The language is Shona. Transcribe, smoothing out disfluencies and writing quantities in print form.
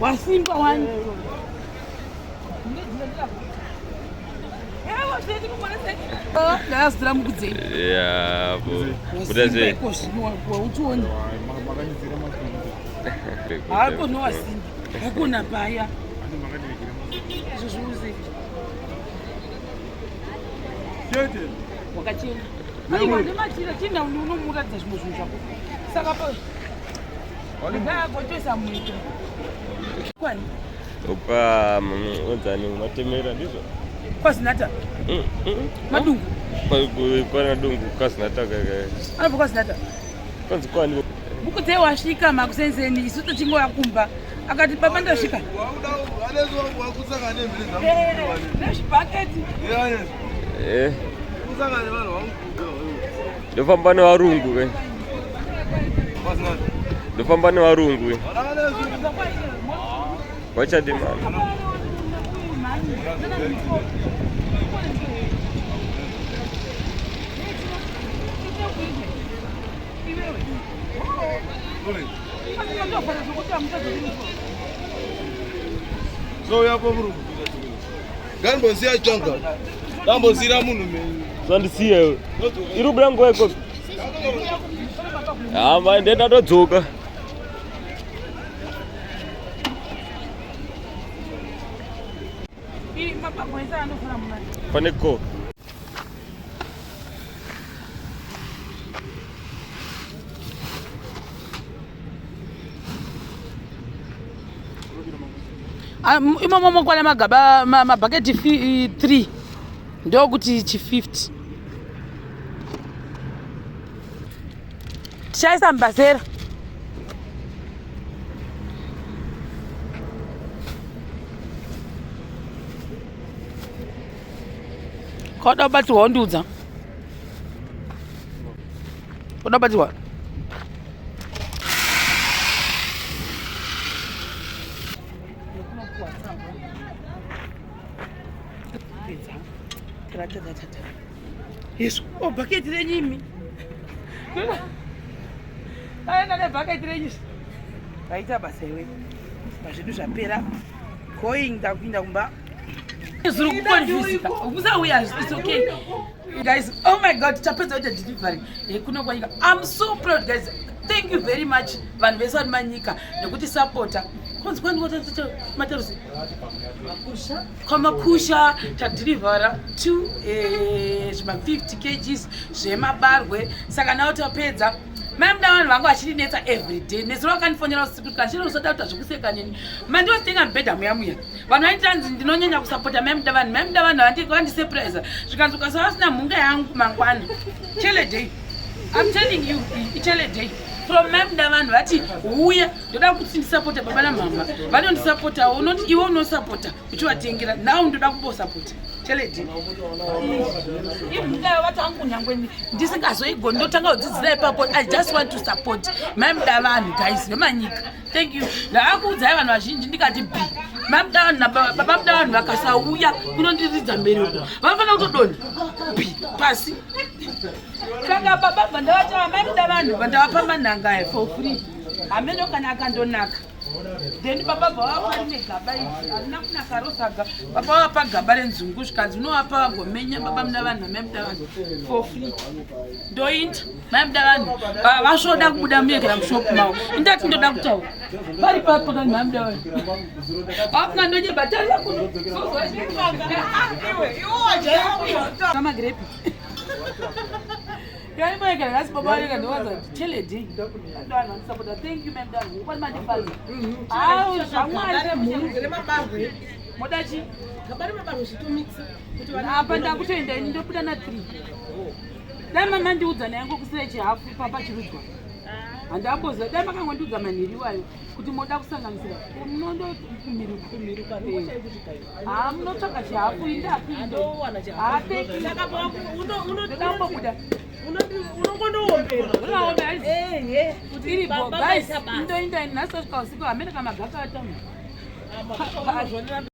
Wasimba wani. Ndakazidira mukudzei. Yeah, bo. Kuda sei? Uchiona. Hako no wasimba. Hakuna paya. Izvo zviuze. Wakachena. Aiwa nemachira chinda unomuratidza zvimwe zvinhu zvako. Saka pa Ndakagotesa mwito. Kwani? Opa, unzani matemera ndizvo? Kwazinata. Madungu. Kwana dungu kwazinata kaka. Anobva kwazinata. Kwanzi kwani? Mukudze wasvika makusenzeni isu tochingouya kumba. Akati baba ndasvika. Nezvibhaketi. Eh. Ndofamba nevarungu ke. Ndofamba nevarungu ke. Vachadi mama. So yapo murungu. Ngandibosiya changa. Ndambosiyira munhu me. Zvandisiya iwe. Iri kubuda nguva ikopi? Hama ndenda todzoka. Pane ko. Ah, imomo mokwana magaba mabhaketi 3 ndokuti chi 50 tichaisa mubasera. Koda kubatsirwa wondiudza. Koda kubatsirwa. Yesu, oh bhaketi renyu imi. Aenda nebhaketi renyu. Vaita basa iwe. Pazvedu zvapera. Going ndakuinda kumba. Zviri kukonfusika. Musauya, it's okay. Guys, oh my God, tapedza kuita delivery yekuno kwanyika. I'm so proud guys. Thank you very much vanhu vese vari manyika nekuti sapota. Konzi kwani matarusi? Kwamakusha tadhilivhara 2 zvima 50 kgs zvemabarwe. Saka nawo tapedza. Mai muda vanhu vanga vachindinetsa everyday. Nezuro vakandifonera usiku kuti kachero usada kuita zvekuseka neni. Mandinotenga mubhedha muya muya. Vanhu vaiti ndinonyanya kusapota mai muda vanhu. Mai muda vanhu vandisurprise. Zvikanzi ukasava usina mhunga yangu mangwana. Chele day. I'm telling you, ichele day. From mai muda vanhu vati uya ndoda kuti ndisapota baba namama. Vanondisapotawo unoti iwe unosapota uchivatengera. Now ndoda kumbosapota. Chele day. Imhunga vati angu nyangwe ndisingazoigoni ndotanga kudzidzira ipapo. I just want to support mai muda vanhu guys vemanyika. Thank you. Ndakakuudzai vanhu vazhinji ndikati b mai muda vanhu nababa muda vanhu vakasauya kunondiridza mberi uko vanofanira kutodonha b pasi. Saka baba bva ndavati mai muda vanhu vandavapa manhanga aya for free. Hameno kana akandonaka. Then baba bva vapa rine gaba iri harina kunaka rosaga. Baba vapa gaba renzungu zvikanzi unovapa vagomenya baba muda vanhu namai muda vanhu for free. Ndoinda mai muda vanhu vasvoda kubuda muyekera mushop mavo. Indati ndoda kutaura. Pari papo kana mai muda vanhu. Hapana ndonyeba tarira kuno. Kama grepi. Yani nhasi baba vanenge ndovaza kuti cheledi. Vanhu vanisapota. Thank you ma'am dan. Kwani mandifadza. Ah, zvamwari. Moda chi? Apa ndakutoenda ini ndobuda na 3. Dai mama ndiudza naye ngokusira chihafu papa chirudzwa. Handamboziva dai makangondiudza manhiri iwayo kuti moda kusanganisira unondo kumiruka. Ah, munotsvaka chihafu indakuinda. Ah, thank you. Ndambobuda. Unongonoombera. Iripo guys, ndoinda nhasi tasvika usiku hamene kamagaka atama.